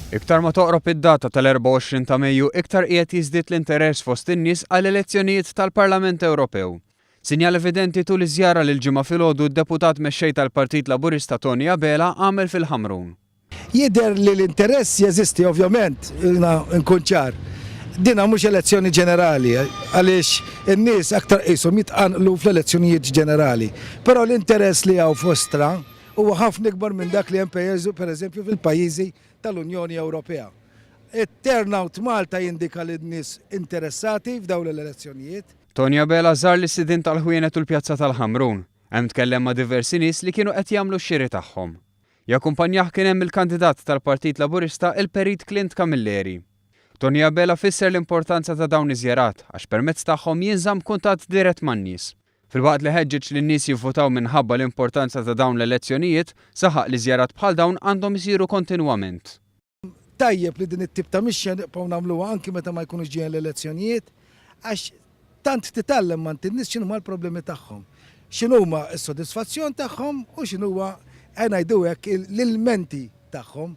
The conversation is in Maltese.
Iktar ma toqrob id-data tal-24 ta' Mejju iktar qiegħed jiżdied l-interess fost in-nies għall-elezzjonijiet tal-Parlament Ewropew. Sinjal evidenti tul iż-żjara li l-Ġimgħa filgħodu d-Deputat Mexxej tal-Partit Laburista Tony Abela għamel fil-Ħamrun. Jidher li l-interess jeżisti ovvjament, jiena nkun ċar. Dina mhux elezzjoni ġenerali għaliex in-nies aktar qishom jitqanqlu fl-elezzjonijiet ġenerali. Però l-interess li hawn fostra huwa ħafna ikbar minn dak li hemm pereżempju fil-pajjiżi tal-Unjoni Ewropea. It-turnout Malta jindika li n-nies interessati f'dawn l-elezzjonijiet. Tony Abela żar lis-sidien tal-ħwienet u l-pjazza tal-Ħamrun. Hemm tkellem ma' diversi nies li kienu qed jagħmlu x-xiri tagħhom. Jakkumpanjah kien hemm il-kandidat tal-Partit Laburista il-Perit Clint Camilleri. Tony Abela fisser l-importanza ta' dawn iż-żjarat għax permezz tagħhom jinżamm kuntatt dirett man-nies. Filwaqt li ħeġġeġ lin-nies jivvutaw minħabba l-importanza ta' dawn l-elezzjonijiet, saħaq li żjarat bħal dawn għandhom isiru kontinwament. Tajjeb li din it-tip ta' mixja nibqgħu nagħmluha anki meta ma jkunux ġejjin l-elezzjonijiet għax tant titgħallem m'għand in-nies x'inhuma l-problemi tagħhom, x'inhuma s-sodisfazzjon tagħhom u x'inhuwa, ejja ngħidu hekk, l-ilmenti tagħhom.